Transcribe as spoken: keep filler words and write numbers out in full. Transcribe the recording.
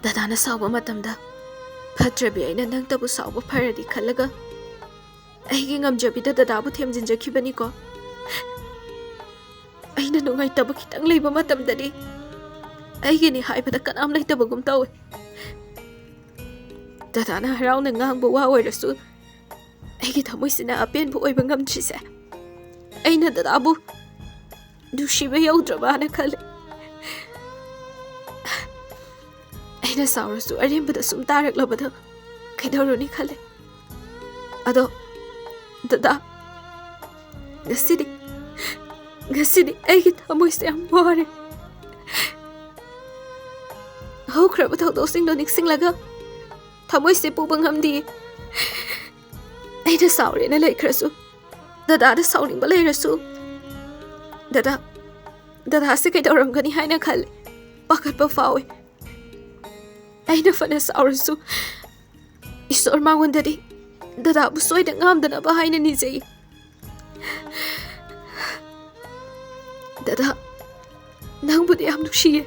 ꯗꯗꯥꯅ ꯁꯥꯎꯕ ꯃꯇꯝꯗ ꯐꯠꯇ꯭ꯔꯕꯤ ꯑꯩꯅ ꯅꯪꯇꯕꯨ ꯁꯥꯎꯕ ꯐꯔꯗꯤ ꯈꯜꯂꯒ ꯑꯩꯒꯤ ꯉꯝꯖꯕꯤꯗ ꯗꯗꯥꯕꯨ ꯊꯦꯝꯖꯤꯟꯖꯈꯤꯕꯅꯤꯀꯣ꯫ ꯑꯩꯅ ꯅꯨꯡꯉꯥꯏꯇꯕ ꯈꯤꯇꯪ ꯂꯩꯕ ꯃꯇꯝꯗꯗꯤ ꯑꯩꯒꯤꯅꯤ ꯍꯥꯏꯕꯗ ꯀꯅꯥꯝ ꯂꯩꯇꯕꯒꯨꯝ ꯇꯧꯏ꯫ ꯗꯗꯥꯅ ꯍꯔꯥꯎꯅ ꯉꯥꯡꯕ ꯋꯥ ꯑꯣꯏꯔꯁꯨ, ꯑꯩꯒꯤ ꯊꯃꯣꯏꯁꯤꯅ ꯑꯄꯦꯟꯕ ꯑꯣꯏꯕ ꯉꯝꯗ꯭ꯔꯤꯁꯦ ꯑꯩꯅ ꯗꯗꯥꯕꯨ ꯅꯨꯡꯁꯤꯕ ꯌꯧꯗ꯭ꯔꯕꯅ ꯈꯜꯂꯤ꯫ ꯑꯩꯅ ꯁꯥꯎꯔꯁꯨ ꯑꯔꯦꯝꯕꯗ ꯁꯨꯝ ꯇꯥꯔꯛꯂꯕꯗ ꯀꯩꯗꯧꯔꯨꯅꯤ ꯈꯜꯂꯤ꯫ ꯑꯗꯣ ꯗꯗꯥ, ꯉꯁꯤꯗꯤ, ꯉꯁꯤꯗꯤ ꯑꯩꯒꯤ ꯊꯃꯣꯏꯁꯦ ꯌꯥꯝ ꯋꯥꯔꯦ꯫ ꯍꯧꯈ꯭ꯔꯕ ꯊꯧꯗꯣꯛꯁꯤꯡꯗꯣ ꯅꯤꯡꯁꯤꯡꯂꯒ ꯊꯃꯣꯏꯁꯦ ꯄꯨꯕ ꯉꯝꯗꯤꯌꯦ꯫ ꯑꯩꯅ ꯁꯥꯎꯔꯦꯅ ꯂꯩꯈ꯭ꯔꯁꯨ, ꯗꯗꯥꯗ ꯁꯥꯎꯅꯤꯡꯕ ꯂꯩꯔꯁꯨ, ꯗꯗꯥ, ꯗꯗꯥꯁꯦ ꯀꯩꯗꯧꯔꯝꯒꯅꯤ ꯍꯥꯏꯅ ꯈꯜꯂꯤ꯫ ꯄꯥꯈꯠꯄ ꯐꯥꯎꯏ꯫ ꯑꯩꯅ ꯐꯅ ꯁꯥꯎꯔꯁꯨ, ꯏꯁꯣꯔ ꯃꯉꯣꯟꯗꯗꯤ ꯗꯗꯥꯕꯨ ꯁꯣꯏꯗ ꯉꯥꯝꯗꯅꯕ ꯍꯥꯏꯅ ꯅꯤꯖꯩ꯫ ꯗꯗꯥ, ꯅꯪꯕꯨꯗꯤ ꯌꯥꯝ ꯅꯨꯡꯁꯤꯌꯦ꯫